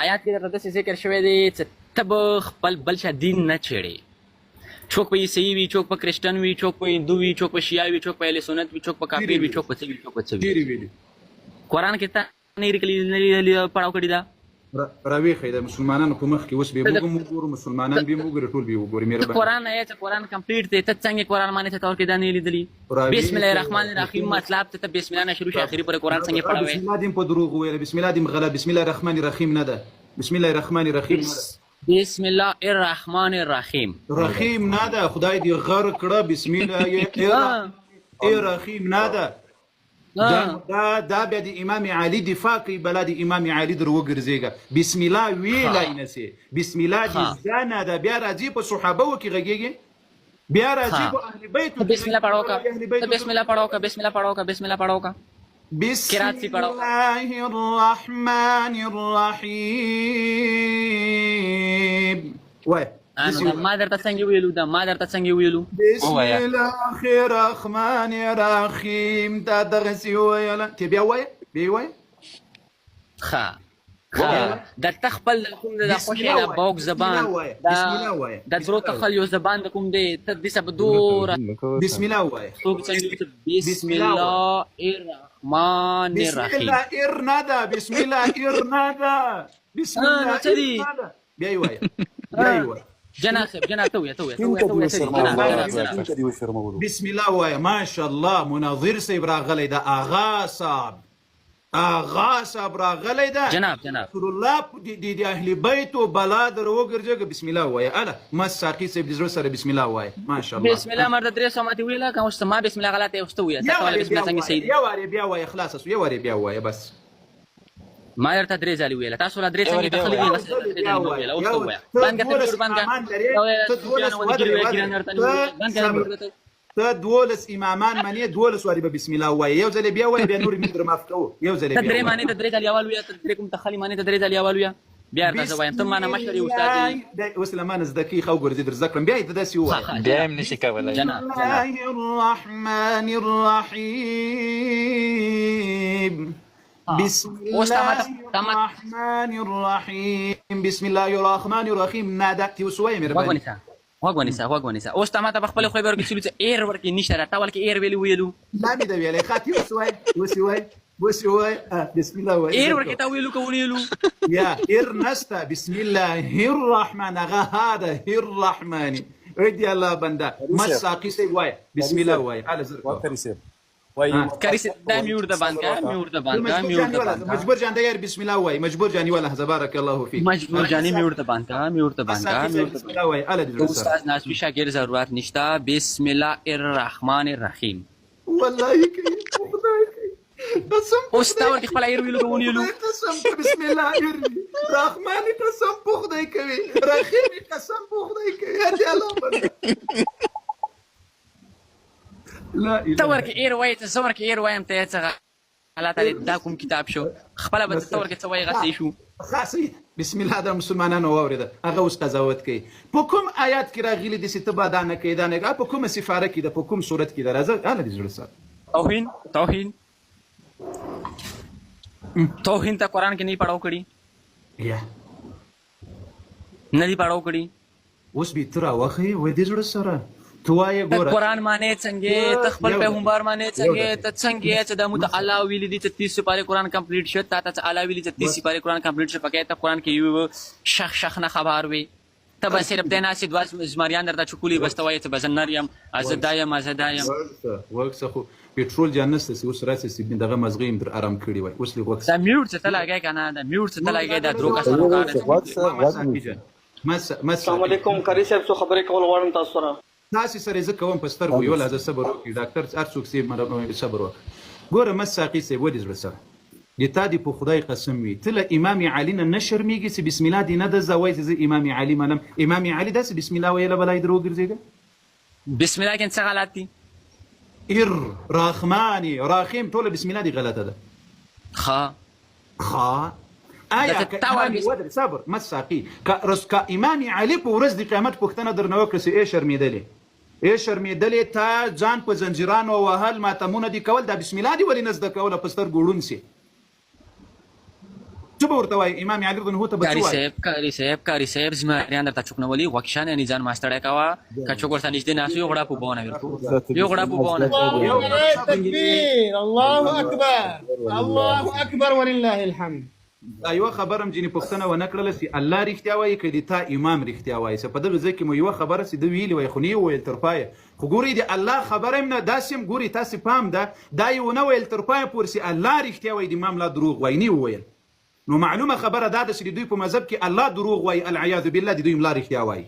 آیات کې درته داسې ذکر شوی دی چې ته به خپل بل چا دین نه چېړې، څوک په عیسوي وي، څوک په کرسچن وي، څوک په هندو وي، څوک په شیعه وي، څوک په اهل سنت وي، څوک په کافر وي، څوک په څه وي، څوک په څه وي. قرآن کې ته نه لیکلي پړاو کړی دا. راویښی د مسلمانانو په مخ کې اوس به موږ هم وګورو، مسلمانان به هم وګوري، ټول به وګوري. ته مهرباني. قرآن نه یې چې قرآن کمپلیټ دی، ته څنګه قرآن باندې ته تور کې دا نه لیدلی؟ بسم الله الرحمن الرحیم مطلب ته بسم الله نه شروع شي اخري پر قرآن څنګه پڑھاوي؟ بسم الله دې په دروغ ویل، بسم الله دې غلط، بسم الله الرحمن الرحیم نه ده، بسم الله الرحمن الرحیم نه ده. بسم الله الرحمن الرحیم رحیم نه ده، خدای دې غر کړه. بسم الله الرحیم نه ده. دا دا بیا د امام علي دفاع کوي، بلا د امام علي در وګرځېږه. بسم الله ویلای نه سي، بسم الله دې زده نه ده. بیا راځي په صحابه کې غږېږي، بیا راځي په اهل بیت. بسم الله پڑھو کا، بسم الله پڑھو کا، بسم الله پڑھو کا، بسم الله پڑھو کا. بسم الله الرحمن الرحیم وای. ما درته څنګه ویلو؟ دا ما درته څنګه ویلو؟ بسم الله الرحمن الرحیم دا دغسې وویله. ته بیا وایه، بیا یې وایه. ښه د تخپل کوم د خوشې د بوک زبان، د درو تخل یو زبان د کوم دی ته د سب دور. بسم الله وایه. څوک څنګه؟ بسم الله الرحمن الرحیم. بسم الله ار نه ده، بسم الله ار نه ده، بسم الله ار نه ده. بیا یې وایه، بیا یې وایه. جناب صاحب، جناب ته وایه، ته وایه، ته وایه، ته وایه. بسم الله وایه. ماشاءالله مناظر صاحب راغلی ده، آغا صاحب، آغا صاحب راغلی ده. جناب جناب رسول الله د اهل بیتو بلا در وګرځېږه. بسم الله وایه. اله مس ساقي صاحب د زړه سره بسم الله وایه. ماشاءالله. بسم الله مرده 300 ماته ویله که اوس ما بسم الله غلطه اوس ته وایه. ته وایه بسم الله څنګه صحیح؟ یو وارې بیا وایه، خلاصه شو. یو وارې بیا وایه بس. ما درته 3 ځلې ویله، تاسو لا 3 څنګه تخلي دي؟ بس 3 ځلې ویله، اوس ته وایه. باندې ته باندې ته 12 امامان منې، 12 وارې به بسم الله وایې. یو ځل بیا وایې، بیا نور مې در معاف کوو. یو ځل بیا ته 3 معنی ته 3 ځلې اول وایه، ته 3 کوم تخلي معنی ته 3 ځلې اول وایه، بیا درته زه وایم. ته مانه مشر یې استاد یې. اوس له ما نه زده کوي، ښه وګورې در زده کړم. بیا یې ته داسې ووایه، بیا یې هم نشي کولی. جناب بسم الله الرحمن الرحیم، بسم الله الرحمن الرحیم، بسم الله الرحمن الرحیم نه ده. ته اوس وایې مهرباني. غوږ ونیسه، غوږ ونیسه. اوس ته ماته په خپلې خولې ورکې چې ایر ورکې نشته راته ولکې ایر ویلي ویلو. لا مې ده ویلی. ښه ته اوس وایې، اوس یې وایې، اوس یې وایې. بسم الله وایې. ایر ورکې تا ویلو که ونیلو؟ یا ایر نشته. بسم الله الرحمن، هغه ها ده، الرحمن. دی الله بنده مس ساقي صاحب وایه، بسم الله وایه. هله زر کوه. قاری صاحب دا میور د باندې، میور د باندې، میور د باندې. مجبور جان دا یار بسم الله وای. مجبور جان یو لحظه، بارک الله فیک. مجبور جان میور د باندې، میور د باندې، میور د بسم الله وای. اله دې استاد ناس شاګر ضرورت نشته. بسم الله الرحمن الرحیم. والله کوي، خدای کوي، قسم. اوس تا ورته خپل ایر ویلو کوونیلو؟ قسم بسم الله الرحمن، قسم په خدای کوي، رحیم قسم په خدای کوي. هدي الله بنده. ته ورکې ایر وایې، ته زه ورکې ایر وایم، ته یې څه غلطه دی. دا کوم کتاب شو؟ خپله به ته ورکې څه وایې غسې شو. ښه صحیح. بسم الله دا مسلمانانو واورېده، هغه اوس قضاوت کوي. په کوم آیات کې راغلي دي چې ته به دا نه کوې، دا نه کوې؟ په کومه سفاره کې ده؟ په کوم صورت کې ده؟ راځه هله دې زړه سره. توهین، توهین، توهین ته قرآن کې نه پړاو کړي؟ یا نه دی پړاو کړي. اوس به ته راوښیې وای دې زړه سره. ته وایې ګوره قرآن معنی څنګه، ته خپل پیغمبر معنی څنګه، ته څنګه چې دا مو ته الله ویلي دي چې 30 سپارې قرآن کمپلیټ شو، تا ته چې الله ویلي چې 30 سپارې قرآن کمپلیټ شو، پکې ته قرآن کې یو شخ شخ نه خبر وي. ته به صرف دی ناست دوه زمریان درته چکولي، بس ته وایې چې به زه نر یم، زه دا یم، زه دا یم. غوږ شه، خو پټرول جان نشته چې اوس راسې چې دغه مزغې یې در ارام کړي وای. اوس لږ غوږ دا میوټ څه ته لګی که نه؟ دا میوټ څه ته لګی؟ دا درو کسانو کار دی. السلام علیکم قاری صاحب، څو خبرې کول غواړم تاسو سره. تاسې سره زه کوم په سترګو. یو لحظه صبر وکړئ ډاکټر، هر څوک چې صبر وکړه. ګوره مس ساقي صاحب، ودې زړه سره د تا دې په خدای قسم وي، ته له امام علي نه نه شرمېږي چې بسم الله دې نه ده زده وایې چې زه امام علي منم؟ امام علي داسې بسم الله ویله بلا یې در وګرځېږه. بسم الله کې څه غلط دي؟ ار رحمان رحیم ټوله بسم الله دې غلطه ده. ښه ښه آیا که امام ودرې، صبر مس ساقي، که امام علي په ورځ د قیامت پوښتنه درنه وکړه چې ای شرمېدلې، ای شرمېدلې، تا ځان په زنجیرانو وهل، ماتمونه دې کول، دا بسم الله دې ولې نه زده کوله، په سترګو ړوند سې، څه به ورته وایې؟ امام علي رضی الله ته به څه وایې؟ قاري صاحب، قاري صاحب، قاري صاحب، زمریان درته چوک نه ولي، غوږ شه، یعنې ځان ما ستړی کوه. که څوک ورته نږدې ناست یو غړپ اوبه ونه ورکړو، یو غړپ اوبه ونه. تکبیر، الله اکبر، الله اکبر، ولله الحمد. دا یوه خبره هم ځینې پوښتنه ونه کړله چې الله رښتیا وایي که د تا امام رښتیا وایي. څه په دغه ځای کې مو یوه خبره چې ده ویلي وای خو نه یې وویل تر پایه. خو ګورئ د الله خبره هم نه داسې هم ګورئ تاسې پام ده دا یې ونه ویل تر پایه پورې چې الله رښتیا وایي د امام لا دروغ وایي نه یې وویل. نو معلومه خبره دا ده چې د دوی په مذهب کې الله دروغ وایي العیاذ بالله د دوی ملا رښتیا وایي.